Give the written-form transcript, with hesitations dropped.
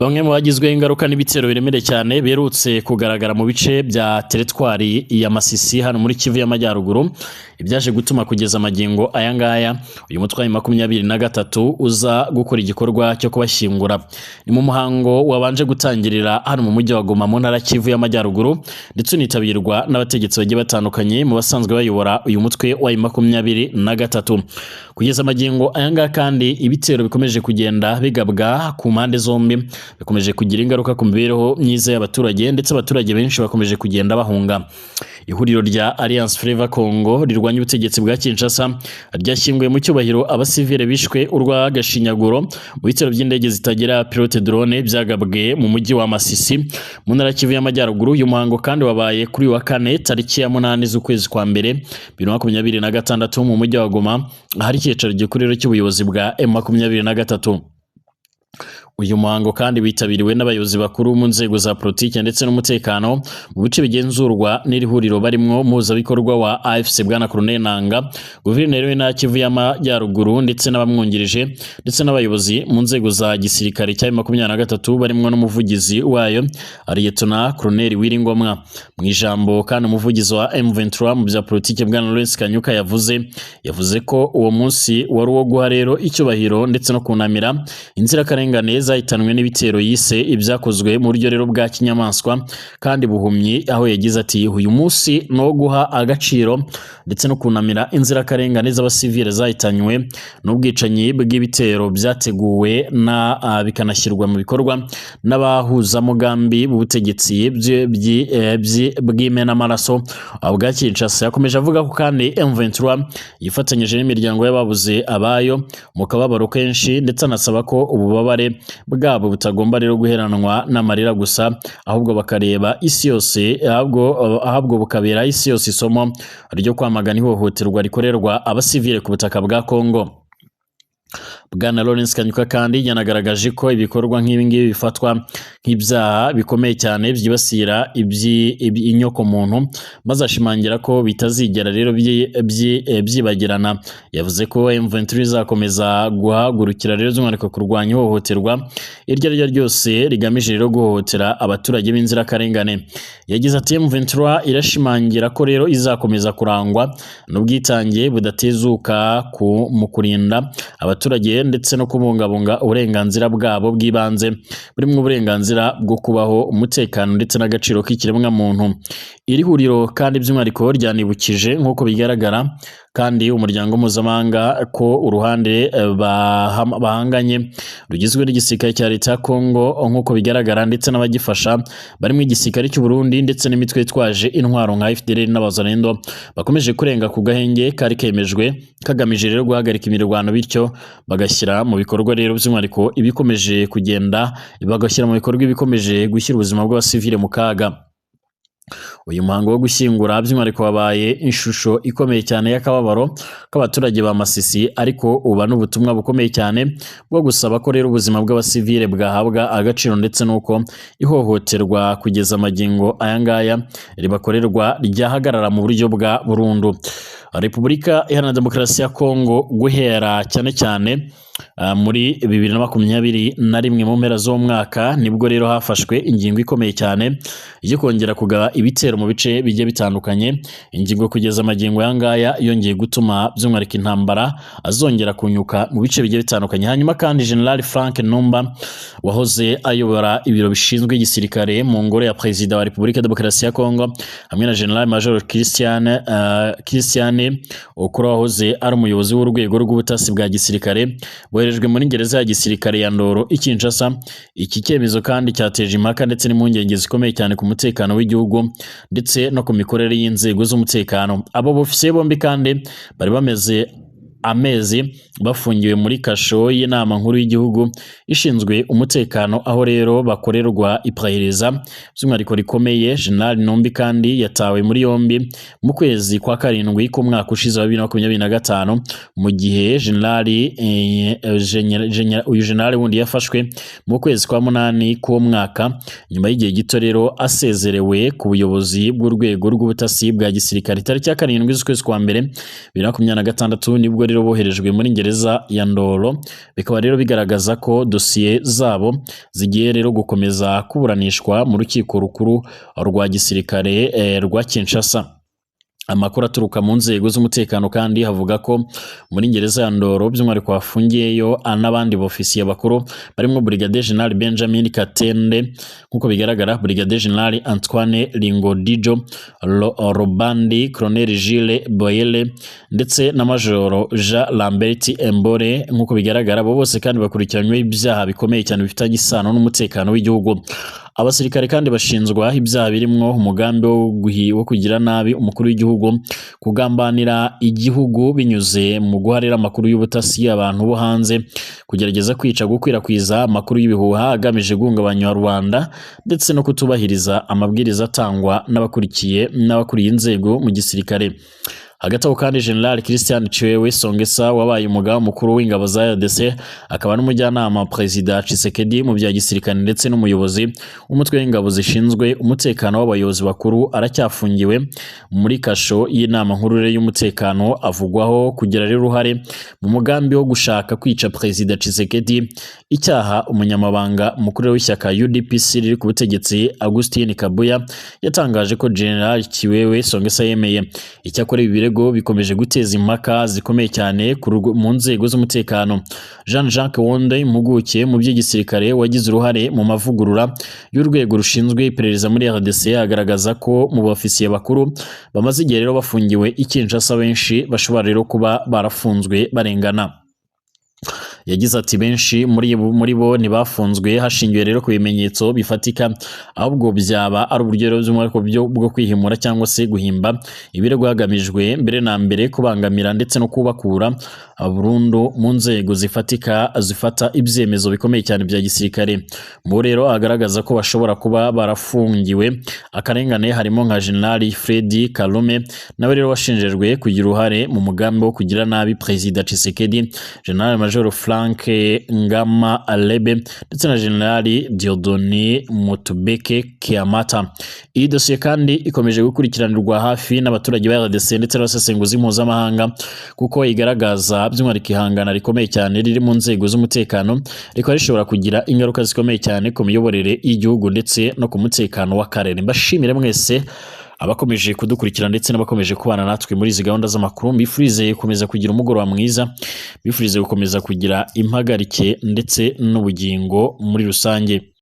Bamwe mu bagizweho ingaruka n'ibitero biremereye cyane biherutse kugaragara mu bice bya teritwari ya Masisi hano muri Kivu y'Amajyaruguru, ibyaje gutuma kugeza amagingo aya ngaya uyu mutwe wa 23 uza gukora igikorwa cyo kubashyingura. Ni mu muhango wabanje gutangirira hano mu mujyi wa Goma mu ntara Kivu y'Amajyaruguru, ndetse unitabirwa n'abategetsi bagiye batandukanye mu basanzwe bayobora uyu mutwe wa 23. Kugeza amagingo aya ngaya kandi ibitero bikomeje kugenda bigabwa ku mpande zombi bikomeje kugira ingaruka ku mibereho myiza y'abaturage, ndetse abaturage benshi bakomeje kugenda bahunga. Ihuriro rya Alliance Fleuve Congo rirwanya ubutegetsi bwa Kinshasa ryashyinguye mu cyubahiro abasivile bishwe urw'agashinyaguro mu bitero by'indege zitagira pilote drone byagabwe mu mujyi wa Masisi mu ntara Kivu y'Amajyaruguru. Uyu muhango kandi wabaye kuri wa kane tariki ya 8 z'ukwezi kwa mbere 2026 mu mujyi wa Goma, ahari icyicaro gikuru cy'ubuyobozi bwa M23. Uyu muhango kandi witabiriwe n'abayobozi bakuru mu nzego za politiki ndetse n'umutekano mu bice bigenzurwa n'iri huriro, barimwo muhuzabikorwa wa AFC Bwana Corneille Nanga, guverineri w'intara Kivu y'Amajyaruguru ndetse n'abamwungirije, ndetse n'abayobozi mu nzego za gisirikare cya 23 barimwo n'umuvugizi wayo Lieutenant Colonel Wiringomwa. Mu ijambo kandi umuvugizi wa M23 mu bya politiki Bwana Lawrence Kanyuka yavuze ko uwo munsi wari uwo guha rero icyubahiro ndetse no kunamira inzirakarengane zahitanwe n'ibitero yise ibyakozwe mu buryo rero bwa kinyamaswa kandi buhumyi, aho yagize ati uyu munsi no guha agaciro ndetse no kunamira inzirakarengane z'abasivile zahitanywe n'ubwicanyi bw'ibitero byateguwe na bikanashyirwa mu bikorwa n'abahuzamugambi b'ubutegetsi bw'imenamaraso bwa Kinshasa. Yakomeje avuga ko kandi M23 yifatanyije n'imiryango y'ababuze abayo mu kababaro kenshi, ndetse anasaba ko ububabare bwabo butagomba rero guheranwa n'amarira gusa, ahubwo bakareba isi yose, ahubwo bukabera isi yose isomo ryo kwamagana ihohoterwa rikorerwa abasivile ku butaka bwa Kongo. Bwana Lawrence Kanyuka kandi yanagaragaje ko ibikorwa nk'ibi ngibi bifatwa nk'ibyaha bikomeye cyane byibasira inyokomuntu, maze ashimangira ko bitazigera rero byibagirana. Yavuze ko M23 izakomeza guhagurukira rero by'umwihariko kurwanya ihohoterwa iryo ari ryo ryose rigamije rero guhohotera abaturage b'inzirakarengane. Yagize ati M23 irashimangira ko rero izakomeza kurangwa n'ubwitange budatezuka mu kurinda abaturage ndetse no kubungabunga uburenganzira bwabo bw'ibanze, burimo uburenganzira bwo kubaho, umutekano ndetse n'agaciro k'ikiremwa muntu. Iri huriro kandi by'umwihariko ryanibukije nk'uko bigaragara kandi umuryango mpuzamahanga ko uruhande bahanganye rugizwe n'igisirikare cya leta ya Kongo nk'uko bigaragara ndetse n'abagifasha barimo igisirikare cy'u Burundi ndetse n'imitwe yitwaje intwaro nka FDLR n'Abazalendo bakomeje kurenga ku gahenge kari kemejwe kagamije rero guhagarika imirwano, bityo bagashyira mu bikorwa rero by'umwihariko ibikomeje kugenda bagashyira mu bikorwa ibikomeje gushyira ubuzima bw'abasivile mu kaga. Uyu muhango wo gushyingura by'umwihariko wabaye ishusho ikomeye cyane y'akababaro k'abaturage ba Masisi, ariko uba n'ubutumwa bukomeye cyane bwo gusaba ko rero ubuzima bw'abasivile bwahabwa agaciro, ndetse n'uko ihohoterwa kugeza amagingo aya ngaya ribakorerwa ryahagarara mu buryo bwa burundu. Repubulika Iharanira Demokarasi ya Kongo guhera cyane cyane muri 2021 mu mpera z'umwaka nibwo rero hafashwe ingingo ikomeye cyane yo kongera kugaba ibitero mu bice bigiye bitandukanye. Ingingo kugeza amagingo aya ngaya yongeye gutuma by'umwihariko intambara azongera kunyuka mu bice bigiye bitandukanye. Hanyuma kandi General Frank Numba wahoze ayobora ibiro bishinzwe igisirikare mu ngoro ya Perezida wa Repubulika Demokarasi ya Kongo, hamwe na General Major Christian Okura wahoze ari umuyobozi w'urwego rw'ubutasi bwa gisirikare, boherejwe muri gereza ya gisirikare ya Ndoro i Kinshasa. Iki cyemezo kandi cyateje impaka ndetse n'impungenge zikomeye cyane ku mutekano w'igihugu ndetse no ku mikorere y'inzego z'umutekano. Abo bofisiye bombi kandi bari bameze amezi bafungiwe muri kasho y'inama nkuru y'igihugu ishinzwe umutekano, aho rero bakorerwa iperereza by'umwihariko rikomeye. General Numbi kandi yatawe muri yombi mu kwezi kwa karindwi k'umwaka ushize wa 2025, mu gihe uyu general wundi yafashwe mu kwezi kwa munani k'uwo mwaka, nyuma y'igihe gito rero asezerewe ku buyobozi bw'urwego rw'ubutasi bwa gisirikare. Tariki ya 7 z'ukwezi kwa mbere 2026 nibwo rero boherejwe muri gereza ya Ndolo, bikaba rero bigaragaza ko dosiye zabo zigiye rero gukomeza kuburanishwa mu rukiko rukuru rwa gisirikare rwa Kinshasa. Amakuru aturuka mu nzego z'umutekano kandi havuga ko muri gereza ya Ndolo by'umwihariko hafungiyeyo n'abandi bofisiye bakuru barimo Brigadier General Benjamin Katende, nk'uko bigaragara Brigadier General Antoine Lingodijo Robandi, Colonel Gilles Boyele ndetse na Major Jean Lambert Embore. Nk'uko bigaragara, abo bose kandi bakurikiranyweho ibyaha bikomeye cyane bifitanye isano n'umutekano w'igihugu. Abasirikare kandi bashinjwa ibyaha birimo umugambi wo kugira nabi umukuru w'igihugu, kugambanira igihugu binyuze mu guharira amakuru y'ubutasi abantu bo hanze, kugerageza kwica, gukwirakwiza amakuru y'ibihuha agamije guhungabanya rubanda, ndetse no kutubahiriza amabwiriza atangwa n'abakurikiye n'abakuriye inzego mu gisirikare. Hagati aho kandi, General Christian Tshiwewe Songesa, wabaye umugaba mukuru w'ingabo za RDC, akaba n'umujyanama wa Perezida Tshisekedi mu bya gisirikare, ndetse n'umuyobozi w'umutwe w'ingabo zishinzwe umutekano w'abayobozi bakuru, aracyafungiwe muri kasho y'inama nkuru y'umutekano. Avugwaho kugira rero uruhare mu mugambi wo gushaka kwica Perezida Tshisekedi, icyaha umunyamabanga mukuru w'ishyaka UDPS riri ku butegetsi, Augustin Kabuya, yatangaje ko General Tshiwewe Songesa yemeye. Icyakora ibi birego bikomeje guteza impaka zikomeye cyane mu nzego z'umutekano. Jean Jacques Wonde, impuguke mu by'igisirikare wagize uruhare mu mavugurura y'urwego rushinzwe iperereza muri RDC, agaragaza ko mu bofisiye bakuru bamaze igihe rero bafungiwe i Kinshasa, benshi bashobora rero kuba barafunzwe barengana. Yagize ati: "Benshi muri bo ntibafunzwe hashingiwe rero ku bimenyetso bifatika, ahubwo byaba ari uburyo rero by'umwihariko bwo kwihimura cyangwa se guhimba ibirego hagamijwe mbere na mbere kubangamira ndetse no kubakura burundu mu nzego zifatika zifata ibyemezo bikomeye cyane bya gisirikare." Mu rero agaragaza ko bashobora kuba barafungiwe akarengane harimo nka General Freddy Kalume, nawe rero washinjejwe kugira uruhare mu mugambi wo kugira nabi Perezida Tshisekedi, General Major Frank Ngama Alebe ndetse na General Dieudonné Mutubeke Kiamata. Iyi dosiye kandi ikomeje gukurikiranirwa hafi n'abaturage ba RDC ndetse n'abasesenguzi mpuzamahanga, kuko igaragaza by'umwihariko ihangana rikomeye cyane riri mu nzego z'umutekano, rikaba rishobora kugira ingaruka zikomeye cyane ku miyoborere y'igihugu ndetse no ku mutekano w'akarere. Mbashimire mwese abakomeje kudukurikira ndetse n'abakomeje kubana natwe muri izi gahunda z'amakuru. Mbifurize gukomeza kugira umugoroba mwiza, mbifurize gukomeza kugira impagarike ndetse n'ubugingo muri rusange.